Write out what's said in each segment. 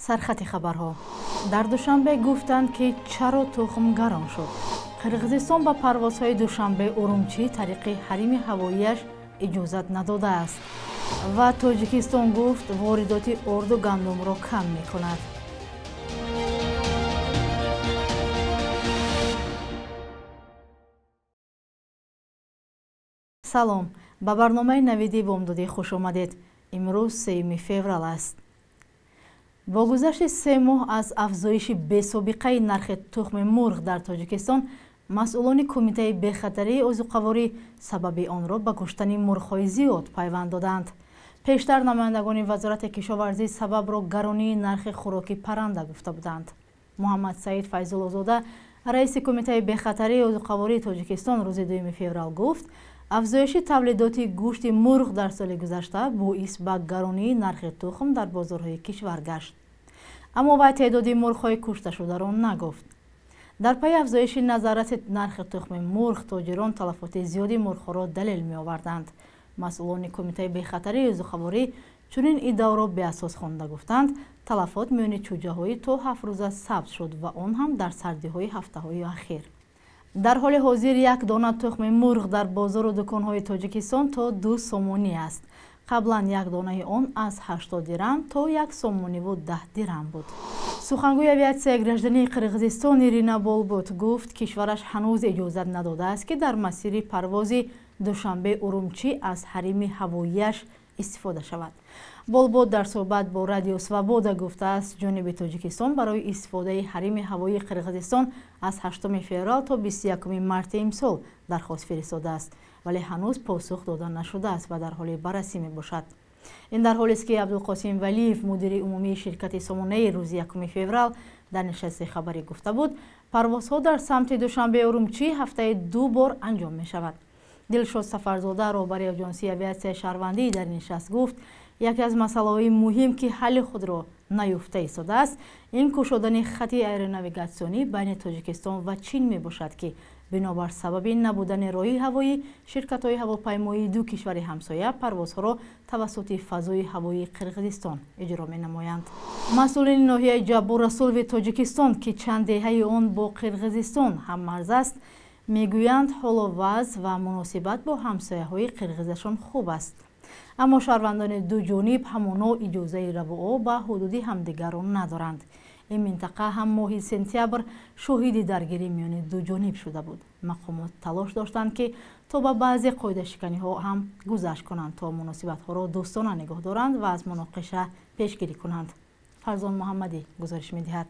Сархати хабарҳо. Дар Душанбе гуфтанд, ки чаро тухм гарон шуд. Қирғизистон ба парвозҳои Душанбе Урумчӣ тариқи ҳарими ҳавоияш иҷозат надодааст. Ва Тоҷикистон гуфт, воридоти орду гандумро кам мекунад. Салом, ба барномаи навиди бомдодӣ хуш омадед. Имрӯз 3 феврал аст. Бо гузашти 3 моҳ аз афзоиши бесобиқаи нархи тухми мурғ дар Тоҷикистон, масъулони Кумитаи бехатарии озуқаворӣ сабаби онро ба куштани мурғҳои зиёд пайванд доданд. Пештар намояндагони Вазорати кишоварзӣ сабабро гаронии нархи хӯроки парранда гуфта буданд. Муҳаммадсаид Файзуллозода, раиси Кумитаи бехатарии озуқавории Тоҷикистон, рӯзи 2 феврал гуфт, афзоиши тавлидоти гӯшти мурғ дар соли гузашта боис ба гаронии нархи тухм дар бозорҳои кишвар гашт. Аммо вай теъдоди мурғҳои кушташударо нагуфт. Дар пайи афзоиши назаррати нархи тухми мурғ, тоҷирон талафоти зиёди мурғҳоро далел меоварданд. Масъулони Кумитаи бехатарии озуқаворӣ чунин иддаоро беасос хонда гуфтанд, талафот миёни чӯҷаҳои то 7 рӯза сабт шуд ва он ҳам дар сардиҳои ҳафтаҳои ахир. Дар ҳоли ҳозир як дона тухми мурғ дар бозору дуконҳои Тоҷикистон то 2 сомонӣ аст. Қаблан як донаи он аз 80 дирам то 1 сомониву 10 дирам буд. Сухангӯи авиатсияи граждании Қирғизистон Ирина Болбут гуфт, кишвараш ҳанӯз иҷозат надодааст, ки дар масири парвози Душанбе Урумчӣ аз ҳарими ҳавоияш истифода шавад. Болбот дар суҳбат бо Радио Свобода гуфтааст, ҷониби Тоҷикистон барои истифодаи ҳарими ҳавоии Қирғизистон аз 8 феврал то 21 марти имсол дархост фиристодааст, вале ҳанӯз посух дода нашудааст ва дар ҳоли баррасӣ мебошад. Ин дар ҳолест, ки Абдулқосим Валиев, мудири умумии ширкати Сомонаи, рӯзи 1 феврал дар нишасти хабарӣ гуфта буд, парвозҳо дар самти Душанбе Урумчӣ ҳафтаи 2 бор анҷом мешавад. Дилшод Сафарзода, роҳбари Оҷонсии авиатсияи шаҳрвандӣ, дар нишаст гуфт, яке аз масъалаҳои муҳим, ки ҳалли худро наёфта истодааст, ин кушодани хати аэронавигатсионӣ байни Тоҷикистон ва Чин мебошад, ки бинобар сабаби набудани роҳи ҳавоӣ, ширкатҳои ҳавопаймоии ду кишвари ҳамсоя парвозҳоро тавассути фазои ҳавоии Қирғизистон иҷро менамоянд. Масъулини ноҳияи Ҷаббор Расулови Тоҷикистон, ки чанд деҳаи он бо Қирғизистон ҳаммарз аст, мегӯянд, ҳоло вазъ ва муносибат бо ҳамсояҳои қирғизашон хуб аст. Аммо шаҳрвандони ду ҷониб ҳамоно иҷозаи равуо ба ҳудуди ҳамдигарро надоранд. Ин минтақа ҳам моҳи сентябр шоҳиди даргирӣ миёни ду ҷониб шуда буд. Мақомот талош доштанд, ки то ба баъзе қоидашиканиҳо ҳам гузашт кунанд, то муносибатҳоро дӯстона нигоҳ доранд ва аз муноқиша пешгирӣ кунанд. Фарзон Муҳаммадӣ гузориш медиҳад.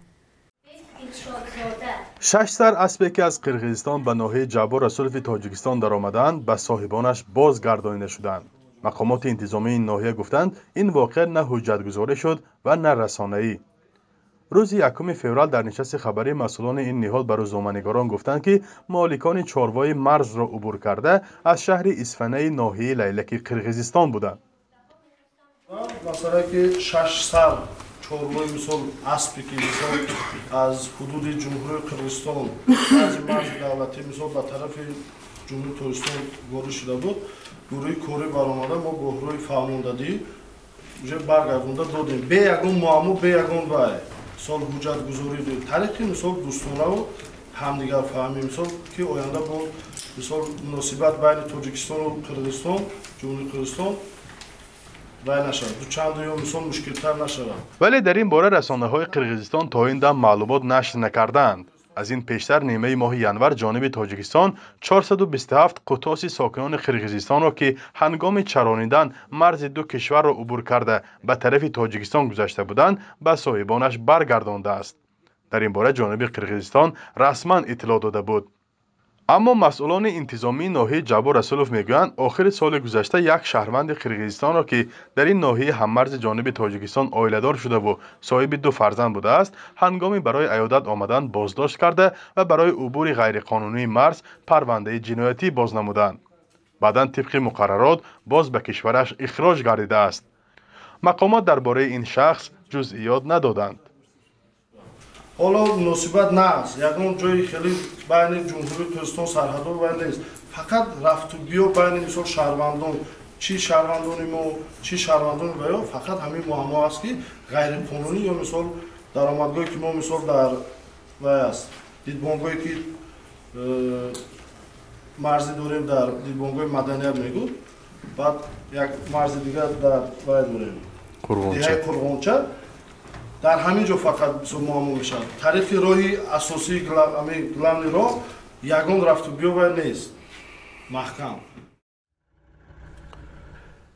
6 сар аспе, ки аз Қирғизистон ба ноҳияи Ҷаббор Расулови Тоҷикистон даромаданд, ба соҳибонаш бозгардонида шуданд. Мақомоти интизомии ин ноҳия гуфтанд, ин воқеа на ҳуҷҷатгузорӣ шуд ва на расонаӣ. Рӯзи 1 феврал дар нишасти хабарӣ масъулони ин ниҳод ба рӯзноманигорон гуфтанд, ки моликони чорвои марзро убур карда аз шаҳри Исфанаи ноҳияи Лайлаки Қирғизистон буданд. Масалан, ки 6 сар чорвои, мисол, аспе, ки, мисол, аз ҳудуди Ҷумҳурии Қирғизистон аз марзи давлатӣ, мисол, ба тарафи Ҷумҳурии Тоҷикистон ворид шуда буд, гурӯҳи корӣ баромада, мо бо роҳи фаҳмондадӣ уже баргардонда додем, бе ягон муаммо, бе ягон вай, мисол, ҳуҷҷатгузорӣ, тариқи, мисол, дӯстонаву ҳамдигарфаҳмӣ, мисол, ки оянда бо, мисол, муносибат байни Тоҷикистону Қирғизистон, Ҷумҳурии Қирғизистон вай нашавад, дучанду ё, мисол, мушкилтар нашавад. Вале дар ин бора расонаҳои Қирғизистон то ин дам маълумот нашр накардаанд. Аз ин пештар нимаи моҳи январ ҷониби Тоҷикистон 427 қутоси сокинони Қирғизистонро, ки ҳангоми чаронидан марзи ду кишварро убур карда ба тарафи Тоҷикистон гузашта буданд, ба соҳибонаш баргардондааст. Дар ин бора ҷониби Қирғизистон расман иттилоъ дода буд. Аммо масъулони интизомии ноҳияи Ҷаббор Расулов мегӯянд, охири соли гузашта як шаҳрванди Қирғизистонро, ки дар ин ноҳияи ҳаммарзи ҷониби Тоҷикистон оиладор шудаву соҳиби 2 фарзанд будааст, ҳангоми барои аёдат омадан боздошт карда ва барои убури ғайриқонунии марз парвандаи ҷиноятӣ боз намуданд. Баъдан тибқи муқаррарот боз ба кишвараш ихроҷ гардидааст. Мақомот дар бораи ин шахс ҷузъиёт надоданд. Ҳоло муносибат нест, ягон ҷои хеле байни Ҷумҳурии Тоҷикистон сарҳадҳо вай нест, фақат рафту биё байни, мисол, шаҳрвандон. Чӣ шаҳрвандони мо, чӣ шаҳрвандони ваё, фақат ҳамин муаммо аст, ки ғайриқонунӣ ё мисол даромадгоҳе ки мо мисол дар вай аст, дидбонгоҳе ки марзӣ дорем, дар дидбонгоҳи маданият мегӯд, баъд як марзи дигар дар вай дорем, деҳаи Қурғонча, дар ҳамин ҷо фақат мисол муаммо мешавад. Тариқи роҳи асосии главни роҳ ягон рафту биё вай нест, маҳкам.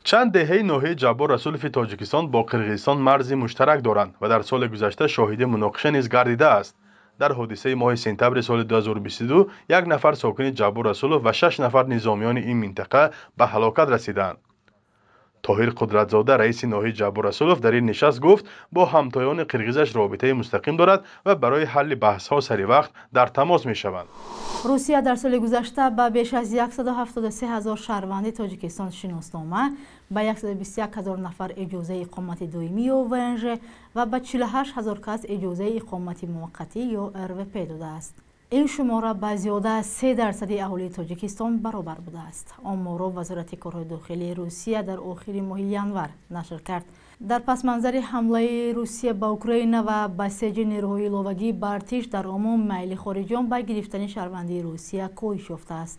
Чанд деҳаи ноҳияи Ҷаббор Расулови Тоҷикистон бо Қирғизистон марзи муштарак доранд ва дар соли гузашта шоҳиди муноқиша низ гардидааст. Дар ҳодисаи моҳи сентябри соли 2022 як нафар сокини Ҷаббор Расулов ва 6 нафар низомиёни ин минтақа ба ҳалокат расиданд. Тоҳир Қудратзода, раиси ноҳияи Ҷаббор Расулов, дар ин нишаст гуфт, бо ҳамтоёни қирғизаш робитаи мустақим дорад ва барои ҳалли баҳсҳо сари вақт дар тамос мешаванд. Русия дар соли гузашта ба беш аз 173 ҳазор шаҳрванди Тоҷикистон шиноснома, ба 121 ҳазор нафар иҷозаи иқомати доимӣ ё ВНЖ ва ба 48 ҳазор кас иҷозаи иқомати муваққатӣ ё РВП додааст. Ин шумора ба зиёда аз 3% аҳолии Тоҷикистон баробар будааст. Оморро Вазорати корҳои дохилии Русия дар охири моҳи январ нашр кард. Дар пасманзари ҳамлаи Русия ба Украина ва басеҷи нерӯҳои иловагӣ ба артиш дар умум майли хориҷиён ба гирифтани шаҳрвандии Русия коҳиш ёфтааст.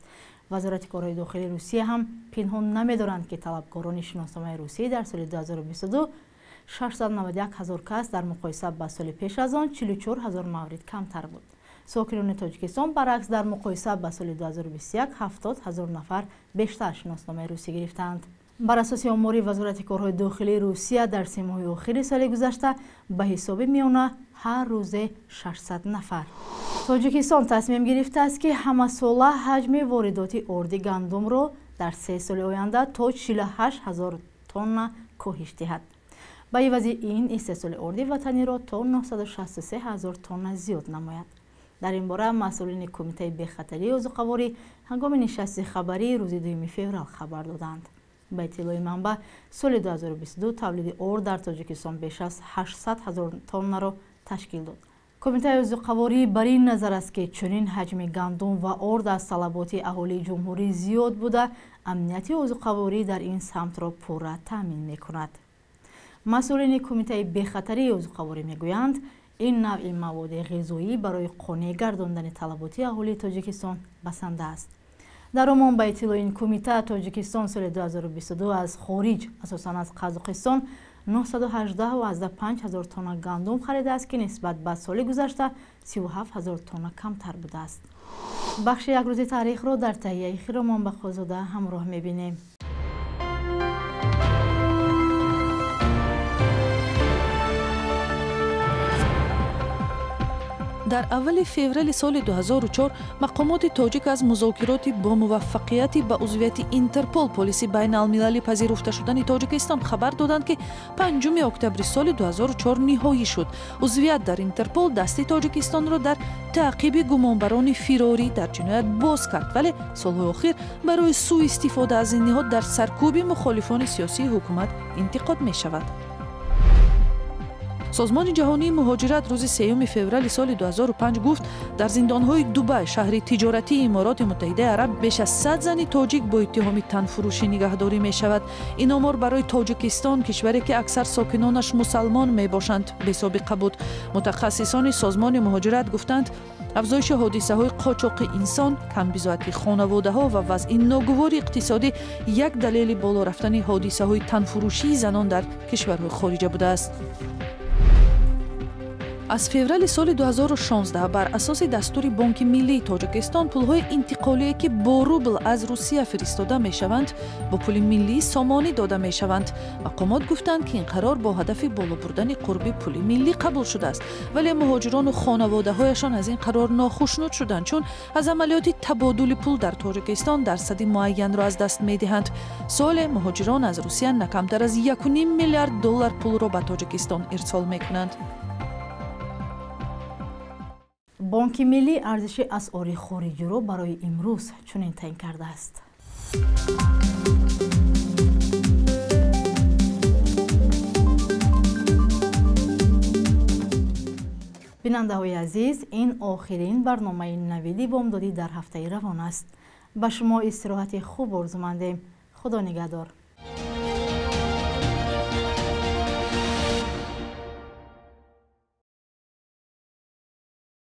Вазорати корҳои дохилии Русия ҳам пинҳон намедоранд, ки талабкорони шиносномаи русӣ дар соли 2022 691 ҳазор кас, дар муқоиса ба соли пеш аз он 44 ҳазор маврид камтар буд. Сокинони Тоҷикистон баръакс дар муқоиса ба соли 2021 70 ҳазор нафар бештар шиносномаи русӣ гирифтаанд. Бар асоси омори Вазорати корҳои дохилии Русия дар се моҳи охири соли гузашта ба ҳисоби миёна ҳар рӯзе 600 нафар. Тоҷикистон тасмим гирифтааст, ки ҳамасола ҳаҷми воридоти орди гандумро дар 3 соли оянда то 48 ҳазор тонна коҳиш диҳад. Ба ивази ин истеҳсоли орди ватаниро то 963 ҳазор тонна зиёд намояд. Дар ин бора масъулини Кумитаи бехатарии озуқаворӣ ҳангоми нишасти хабарии рӯзи 2 феврал хабар доданд. Ба иттилои манбаъ, соли 2022 тавлиди орд дар Тоҷикистон беш аз 800 ҳазор тоннаро ташкил дод. Кумитаи озуқаворӣ бар ин назар аст, ки чунин ҳаҷми гандум ва орд аз талаботи аҳолии ҷумҳурӣ зиёд буда, амнияти озуқаворӣ дар ин самтро пурра таъмин мекунад. Масъулини Кумитаи бехатарии озуқаворӣ мегӯянд, ин навъи маводи ғизоӣ барои қонеъ гардондани талаботи аҳолии Тоҷикистон басанда аст. Дар умум, ба иттилои ин кумита, Тоҷикистон соли 2022 аз хориҷ, асосан аз Қазоқистон, 918,5 ҳазор тонна гандум харидааст, ки нисбат ба соли гузашта 37 ҳазор тонна камтар будааст. Бахши якрӯзи таърихро дар таҳияи Хиромон Бақозода ҳамроҳ мебинем. Дар аввали феврали соли 2004 мақомоти тоҷик аз музокироти бо муваффақияти ба узвияти Интерпол, полиси байналмилалӣ пазируфта шудани Тоҷикистон хабар доданд, ки 5 октябри соли 2004 ниҳоӣ шуд. Узвият дар Интерпол дасти Тоҷикистонро дар таъқиби гумонбарони фирорӣ дар ҷиноят боз кард, вале солҳои охир барои сӯистифода аз ин ниҳод дар саркӯби мухолифони сиёсии ҳукумат интиқод мешавад. Созмони ҷаҳонии муҳоҷират рӯзи 3 феврали соли 2005 гуфт, дар зиндонҳои Дубай, шаҳри тиҷоратии Имороти Муттаҳидаи Араб, беш аз 100 зани тоҷик бо иттиҳоми танфурӯшӣ нигаҳдорӣ мешавад. Ин омор барои Тоҷикистон, кишваре ки аксар сокинонаш мусалмон мебошанд, бесобиқа буд. Мутахассисони созмони муҳоҷират гуфтанд, афзоиши ҳодисаҳои қочоқи инсон, камбизоати хонаводаҳо ва вазъи ногувори иқтисодӣ як далели боло рафтани ҳодисаҳои танфурӯшии занон дар кишварҳои хориҷа будааст. Аз феврали соли 2016 бар асоси дастури Бонки Миллии Тоҷикистон пулҳои интиқолие, ки бо рубл аз Русия фиристода мешаванд, бо пули миллии сомонӣ дода мешаванд. Мақомот гуфтанд, ки ин қарор бо ҳадафи боло бурдани қурби пули миллӣ қабул шудааст, вале муҳоҷирону хонаводаҳояшон аз ин қарор нохушнуд шуданд, чун аз амалиёти табодули пул дар Тоҷикистон дарсади муайянро аз даст медиҳанд. Соле муҳоҷирон аз Русия на камтар аз 1,5 миллиард доллар пулро ба Тоҷикистон ирсол мекунанд. Бонки Миллӣ арзиши асъори хориҷиро барои имрӯз чунин таъин кардааст. Бинандаҳои азиз, ин охирин барномаи навиди бомдодӣ дар ҳафтаи равон аст. Ба шумо истироҳати хуб орзумандем. Худо нигаҳдор.